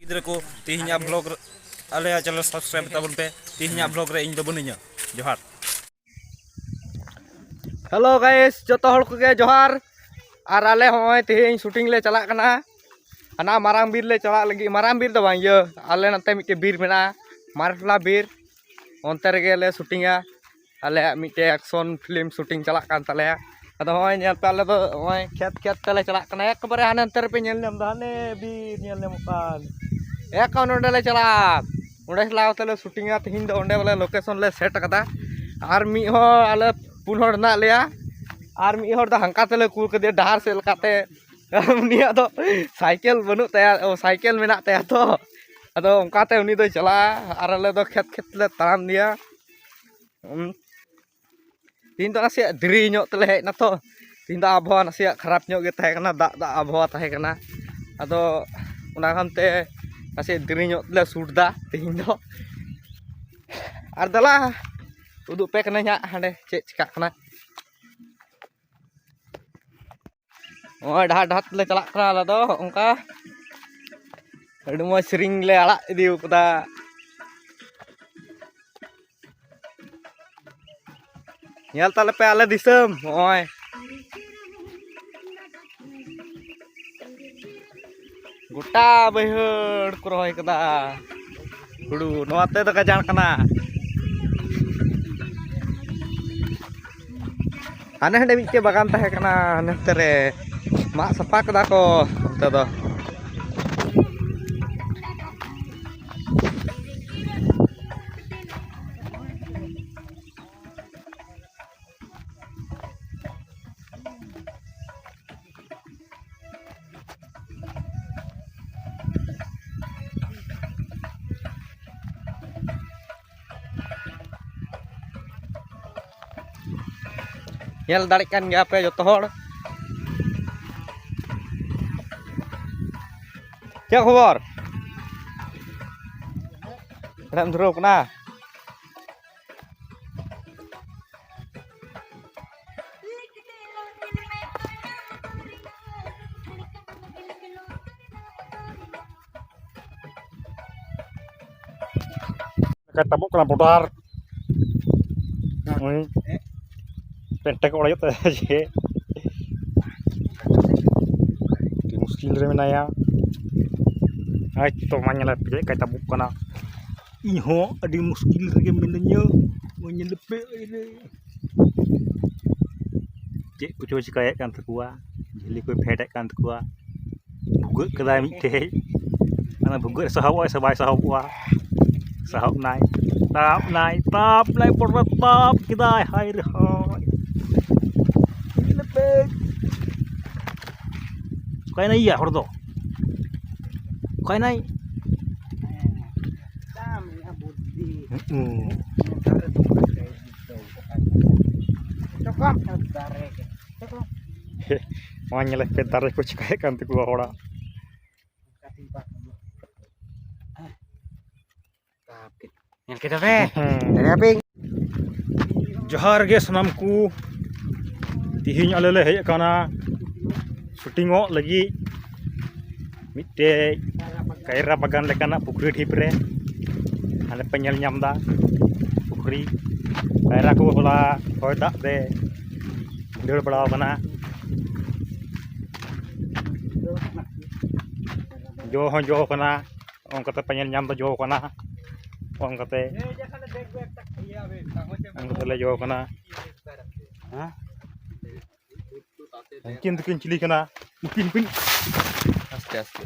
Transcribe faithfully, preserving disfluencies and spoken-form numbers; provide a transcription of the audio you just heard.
ᱜᱤᱫᱽᱨᱟᱹ ᱠᱚ, ᱛᱮᱦᱮᱧᱟᱜ ᱵᱷᱞᱚᱜ ᱨᱮ, ᱟᱞᱮᱭᱟᱜ ᱪᱮᱱᱮᱞ ᱥᱟᱵᱥᱠᱨᱟᱭᱤᱵ ᱛᱟᱵᱚᱱ ᱯᱮ᱾ ᱛᱮᱦᱮᱧᱟᱜ ᱵᱷᱞᱚᱜ ᱨᱮ ᱤᱧ ᱫᱚ ᱵᱟᱹᱱᱩᱧᱟ᱾ ᱡᱚᱦᱟᱨ᱾ ᱦᱮᱞᱳ ᱜᱟᱭᱥ, ᱡᱚᱛᱚ ᱦᱚᱲ ᱠᱚᱜᱮ ᱡᱚᱦᱟᱨ᱾ ᱟᱨ ᱟᱞᱮ ᱦᱚᱸᱜᱼᱚᱭ ᱛᱮᱦᱮᱧ ᱥᱩᱴᱤᱝ ᱞᱮ ᱪᱟᱞᱟᱜ ᱠᱟᱱᱟ᱾ ᱦᱟᱱᱟ ᱢᱟᱨᱟᱝ ᱵᱤᱨ ᱞᱮ ᱪᱟᱞᱟᱜ ᱞᱟᱹᱜᱤᱫ᱾ ᱢᱟᱨᱟᱝ ᱵᱤᱨ ᱫᱚ ᱵᱟᱝ, ᱤᱭᱟᱹ, ᱟᱞᱮ ᱱᱚᱛᱮ ᱢᱤᱫᱴᱮᱡ ᱵᱤᱨ ᱢᱮᱱᱟᱜᱼᱟ, ᱢᱟᱨᱮᱴᱚᱞᱟ ᱵᱤᱨ᱾ ᱚᱱᱛᱮ ᱨᱮᱜᱮ ᱞᱮ ᱥᱩᱴᱤᱝᱟ᱾ ᱟᱞᱮᱭᱟᱜ ᱢᱤᱫᱴᱮᱡ ᱮᱠᱥᱚᱱ ᱯᱷᱤᱞᱢ ᱥᱩᱴᱤᱝ ᱪᱟᱞᱟᱜ ᱠᱟᱱ ᱛᱟᱞᱮᱭᱟ᱾ ᱟᱫᱚ ᱦᱚᱸᱜᱼᱚᱭ ᱧᱮᱞ ᱯᱮ, ᱟᱞᱮ ᱫᱚ ᱦᱚᱸᱜᱼᱚᱭ ᱠᱷᱮᱛ ᱠᱷᱮᱛ ᱛᱮᱞᱮ ᱪᱟᱞᱟᱜ ᱠᱟᱱᱟ᱾ ᱮᱠᱵᱟᱨᱮ ᱦᱟᱱᱮ ᱦᱟᱱᱛᱮ ᱨᱮᱯᱮ ᱧᱮᱞ ᱧᱟᱢ ᱮᱫᱟ, ᱦᱟᱱᱮ ᱵᱤᱨ ᱧᱮᱞ ᱧᱟᱢᱚᱜ ᱠᱟᱱ᱾ ᱮᱠᱷᱚᱱ ᱚᱸᱰᱮ ᱞᱮ ᱪᱟᱞᱟᱜᱼᱟ, ᱚᱸᱰᱮ ᱪᱟᱞᱟᱣ ᱠᱟᱛᱮ ᱞᱮ ᱥᱩᱴᱤᱝᱟ᱾ ᱛᱮᱦᱮᱧ ᱫᱚ ᱚᱸᱰᱮ ᱵᱚᱞᱮ ᱞᱳᱠᱮᱥᱚᱱ ᱞᱮ ᱥᱮᱴ ᱟᱠᱟᱫᱟ᱾ ᱟᱨ ᱢᱤᱫ ᱦᱚᱲ, ᱟᱞᱮ ᱯᱩᱱ ᱦᱚᱲ ᱦᱮᱱᱟᱜ ᱞᱮᱭᱟ, ᱟᱨ ᱢᱤᱫ ᱦᱚᱲ ᱫᱚ ᱦᱟᱱᱠᱟ ᱛᱮᱞᱮ ᱠᱩᱞ ᱠᱮᱫᱮᱭᱟ ᱰᱟᱦᱟᱨ ᱥᱮᱫ ᱞᱮᱠᱟᱛᱮ᱾ ᱩᱱᱤᱭᱟᱜ ᱫᱚ ᱥᱟᱭᱠᱮᱞ ᱵᱟᱹᱱᱩᱜ ᱛᱟᱭᱟ, ᱚ, ᱥᱟᱭᱠᱮᱞ ᱢᱮᱱᱟᱜ ᱛᱟᱭᱟ ᱛᱚ᱾ ᱟᱫᱚ ᱚᱱᱠᱟᱛᱮ ᱩᱱᱤ ᱫᱚᱭ ᱪᱟᱞᱟᱜᱼᱟ ᱟᱨ ᱟᱞᱮ ᱫᱚ ᱠᱷᱮᱛ ᱠᱷᱮᱛ ᱞᱮ ᱛᱟᱲᱟᱢ ᱤᱫᱤᱭᱟ᱾ ᱩᱸ, ᱛᱮᱦᱮᱧ ᱫᱚ ᱱᱟᱥᱮᱭᱟᱜ ᱫᱮᱨᱤ ᱧᱚᱜ ᱛᱮᱞᱮ ᱦᱮᱡ ᱮᱱᱟ ᱛᱚ᱾ ᱛᱮᱦᱮᱧ ᱫᱚ ᱟᱵᱚᱦᱟᱣᱟ ᱱᱟᱥᱮᱭᱟᱜ ᱠᱷᱟᱨᱟᱯ ᱧᱚᱜ ᱜᱮ ᱛᱟᱦᱮᱸ ᱠᱟᱱᱟ, ᱫᱟᱜ ᱫᱟᱜ ᱟᱵᱚᱦᱟᱣᱟ ᱛᱟᱦᱮᱸ ᱠᱟᱱᱟ᱾ ᱟᱫᱚ ᱚᱱᱟ ᱠᱷᱟᱱᱛᱮ ᱱᱟᱥᱮᱭᱟᱜ ᱫᱮᱨᱤ ᱧᱚᱜ ᱛᱮᱞᱮ ᱥᱩᱴ ᱮᱫᱟ ᱛᱮᱦᱮᱧ ᱫᱚ᱾ ᱟᱨ ᱫᱮᱞᱟ, ᱩᱫᱩᱜ ᱯᱮ ᱠᱟᱹᱱᱟᱹᱧ ᱦᱟᱸᱜ ᱦᱟᱸᱰᱮ ᱪᱮᱫ ᱪᱤᱠᱟᱹᱜ ᱠᱟᱱᱟ᱾ ᱱᱚᱜᱼᱚᱭ ᱰᱟᱦᱟᱨ ᱰᱟᱦᱟᱨ ᱛᱮᱞᱮ ᱪᱟᱞᱟᱜ ᱠᱟᱱᱟ ᱟᱞᱮ ᱫᱚ᱾ ᱚᱱᱠᱟ ᱟᱹᱰᱤ ᱢᱚᱡᱽ ᱥᱮᱨᱮᱧ ᱞᱮ ᱟᱲᱟᱜ ᱤᱫᱤ ᱠᱟᱫᱟ᱾ ᱧᱮᱞ ᱛᱟᱞᱮ ᱯᱮ ᱟᱞᱮ ᱫᱤᱥᱚᱢ᱾ ᱱᱚᱜᱼᱚᱭ ᱜᱚᱴᱟ ᱵᱟᱹᱭᱦᱟᱹᱲ ᱠᱚ ᱨᱚᱦᱚᱭ ᱠᱟᱫᱟ ᱦᱩᱲᱩ᱾ ᱱᱚᱣᱟ ᱛᱮᱫᱚ ᱜᱟᱡᱟᱲ ᱠᱟᱱᱟ᱾ ᱦᱟᱱᱮ ᱦᱟᱸᱰᱮ ᱢᱤᱫᱴᱮᱡ ᱵᱟᱜᱟᱱ ᱛᱟᱦᱮᱸ ᱠᱟᱱᱟ, ᱦᱟᱱᱮ ᱦᱟᱱᱛᱮ ᱨᱮ ᱢᱟᱜ ᱥᱟᱯᱷᱟ ᱠᱟᱫᱟ ᱠᱚ ᱚᱱᱛᱮ ᱫᱚ᱾ ᱧᱮᱞ ᱫᱟᱲᱮᱜ ᱠᱟᱱ ᱜᱮᱭᱟ ᱯᱮ ᱡᱚᱛᱚ ᱦᱚᱲ᱾ ᱪᱮᱫ ᱠᱷᱚᱵᱚᱨ? ᱮᱲᱮᱢ ᱫᱷᱩᱨᱟᱹᱣ ᱠᱟᱱᱟ? ᱠᱟᱡ ᱛᱟᱵᱚᱜ ᱠᱟᱱᱟ border᱾ ᱱᱩᱭ ᱯᱮᱱᱴ ᱠᱚ ᱚᱲᱮᱡᱚᱜ ᱛᱟᱭᱟ ᱡᱮ᱾ ᱟᱹᱰᱤ ᱢᱩᱥᱠᱤᱞ ᱨᱮ ᱢᱮᱱᱟᱭᱟ᱾ ᱟᱡ ᱛᱚ ᱢᱟ ᱧᱮᱞᱮ ᱯᱮ ᱪᱮᱫ ᱞᱮᱠᱟᱭ ᱛᱟᱵᱚᱜ ᱠᱟᱱᱟ᱾ ᱤᱧ ᱦᱚᱸ ᱟᱹᱰᱤ ᱢᱩᱥᱠᱤᱞ ᱨᱮᱜᱮ ᱢᱤᱱᱟᱹᱧᱟ᱾ ᱢᱟ ᱧᱮᱞᱮ ᱯᱮ ᱨᱮ᱾ ᱪᱮᱫ ᱠᱚᱪᱚ ᱪᱤᱠᱟᱹᱭᱮᱫ ᱠᱟᱱ ᱛᱟᱠᱚᱣᱟ᱾ ᱡᱷᱟᱹᱞᱤ ᱠᱚᱭ ᱯᱷᱮᱰᱮᱫ ᱠᱟᱱ ᱛᱟᱠᱚᱣᱟ᱾ ᱵᱷᱩᱜᱟᱹᱜ ᱠᱟᱫᱟᱭ ᱢᱤᱫᱴᱮᱡ᱾ ᱚᱱᱟ ᱵᱷᱩᱜᱟᱹᱜ ᱨᱮ ᱥᱟᱦᱚᱵᱚᱜᱼᱟᱭ ᱥᱮ ᱵᱟᱭ ᱥᱟᱦᱚᱵᱚᱜᱼᱟ? ᱥᱟᱦᱚᱵ ᱱᱟᱭ, ᱛᱟᱵ ᱱᱟᱭ, ᱛᱟᱵ ᱱᱟᱭ, ᱯᱚᱴᱨᱟ ᱛᱟᱵ ᱠᱮᱫᱟᱭ, ᱦᱟᱭ ᱨᱮ ᱦᱟᱭ᱾ ᱚᱠᱟᱭᱱᱟᱭ ᱭᱟ ᱦᱚᱲ ᱫᱚ? ᱚᱠᱟᱭᱱᱟᱭ? ᱦᱩᱸ᱾ ᱱᱚᱣᱟ ᱧᱮᱞᱮ ᱯᱮ, ᱫᱟᱨᱮ ᱠᱚ ᱪᱤᱠᱟᱹᱭᱮᱫ ᱠᱟᱱ ᱛᱟᱠᱚᱣᱟ ᱦᱚᱲᱟᱜ᱾ ᱧᱮᱞ ᱠᱮᱫᱟ ᱯᱮ? ᱦᱮᱸ᱾ ᱧᱮᱞ ᱯᱮ? ᱡᱚᱦᱟᱨ ᱜᱮ ᱥᱟᱱᱟᱢ ᱠᱚ᱾ ᱛᱤᱦᱤᱧ ᱟᱞᱮ ᱞᱮ ᱦᱮᱡ ᱟᱠᱟᱱᱟ ᱥᱩᱴᱤᱝᱚᱜ ᱞᱟᱹᱜᱤᱫ ᱢᱤᱫᱴᱮᱡ ᱠᱟᱭᱨᱟ ᱵᱟᱜᱟᱱ ᱞᱮᱠᱟᱱᱟᱜ ᱯᱩᱠᱷᱨᱤ ᱰᱷᱤᱯ ᱨᱮ᱾ ᱦᱟᱸᱰᱮ ᱯᱮ ᱧᱮᱞ ᱧᱟᱢ ᱮᱫᱟ ᱯᱩᱠᱷᱨᱤ᱾ ᱠᱟᱭᱨᱟ ᱠᱚ ᱦᱚᱞᱟ ᱦᱚᱭ ᱫᱟᱜ ᱛᱮ ᱵᱷᱤᱸᱫᱟᱹᱲ ᱵᱟᱲᱟᱣ ᱠᱟᱱᱟ᱾ ᱡᱚ ᱦᱚᱸ ᱡᱚ ᱠᱟᱱᱟ᱾ ᱚᱱᱠᱟᱛᱮ ᱯᱮ ᱧᱮᱞ ᱧᱟᱢ ᱫᱚ ᱡᱚ ᱠᱟᱱᱟ᱾ ᱚᱱᱠᱟᱛᱮ, ᱚᱱᱠᱟᱛᱮ ᱞᱮ ᱡᱚ ᱠᱟᱱᱟ᱾ ᱦᱮᱸ? ᱩᱱᱠᱤᱱ ᱫᱚᱠᱤᱱ ᱪᱤᱞᱤ ᱠᱟᱱᱟ? ᱩᱱᱠᱤᱱ ᱠᱤᱱ ᱟᱥᱛᱮ ᱟᱥᱛᱮ᱾